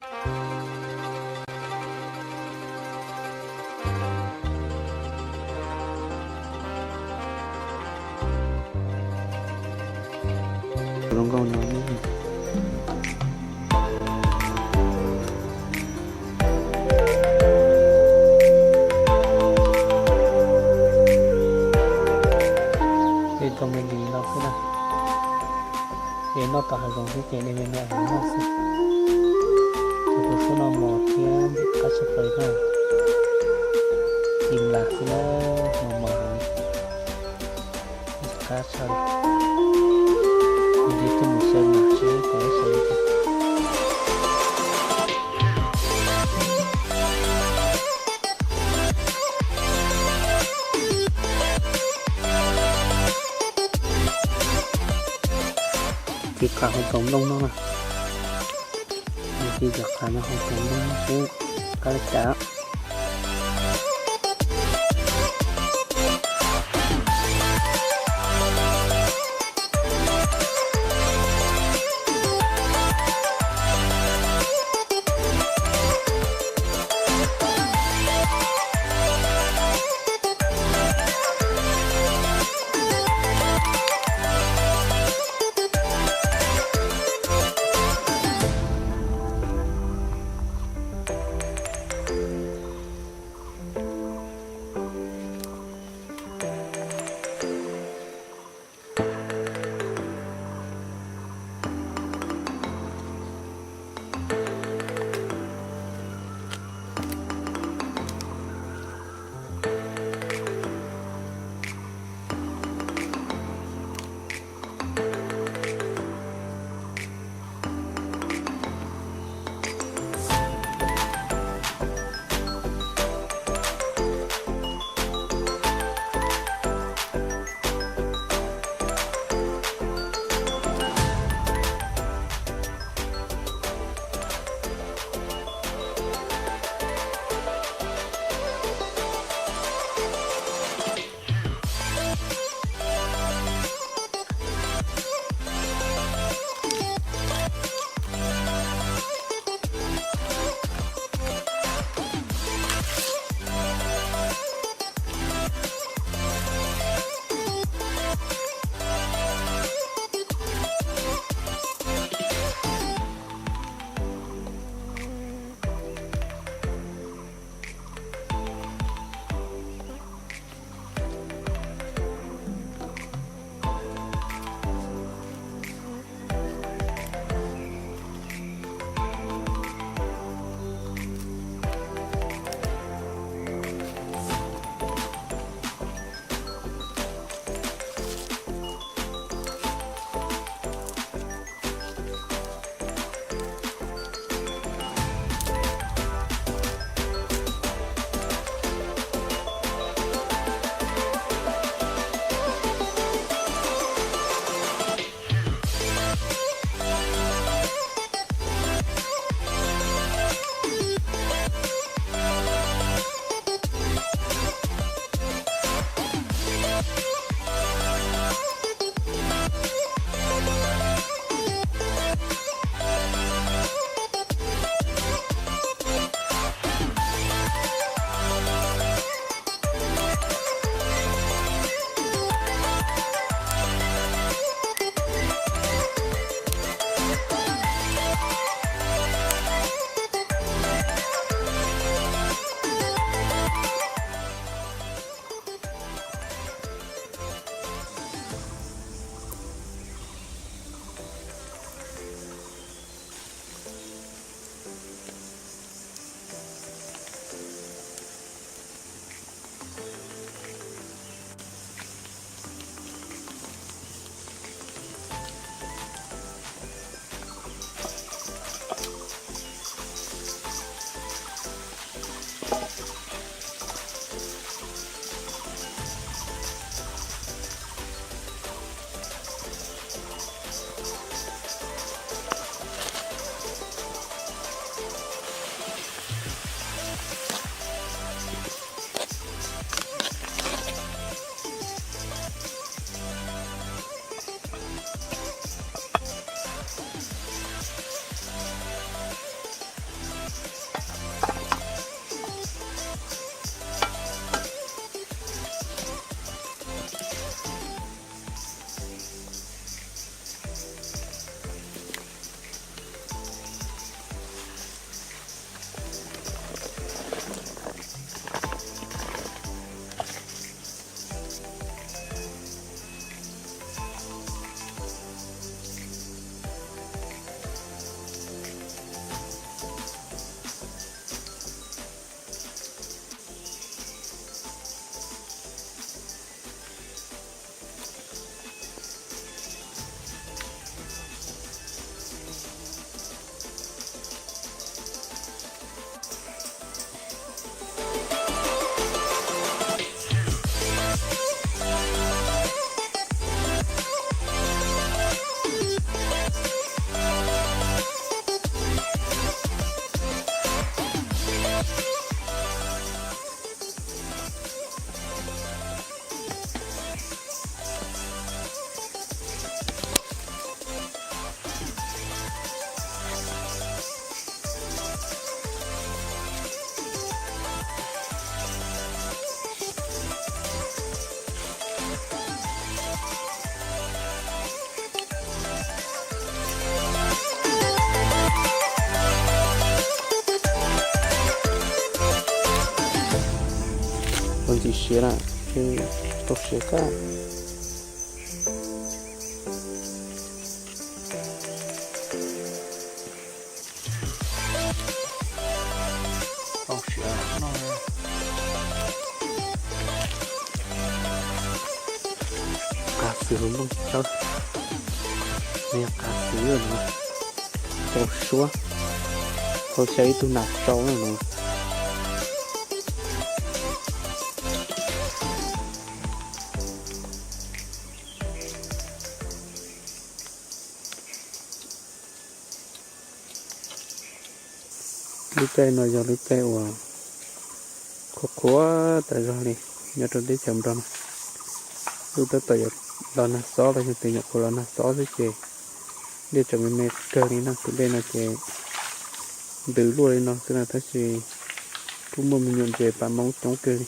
Zoo nkauj no. Ces rau me ntsis no xwb na. Ces noj tom hav zoov xwb ces nej me no noj xwb. Ces kuv suab no mos thiab ntxim qab tshaj plaws na. Ci las xwb na, mos mos heev, ntxim qab tshaj li. Kuv tig tuaj mus saib mas seb puas saib li cas. Tig qab hauv kaus nplooj no na. Tig cov qab no hauv kaus nplooj no xwb, qab li cas. Siav na, tau siav kab. Tau siav no. Qas xwb lub nplooj tsawb, nws yog qas xwb no. Tau suab, tau xyaw ib tug nas tsau no. Lub caij no yog lub caij uas qhuav qhuav tas zog li nyob rau teb chaws Nplog no. Lub tab tom yuav los nag xob los yog tias nyuam qhuav los nag xob xwb ces dej tseem me me kawg li no. Tus dej no ces ntws luaj li no xwb na, tab sis kuj muaj me nyuam ntses pas moob coob kawg li.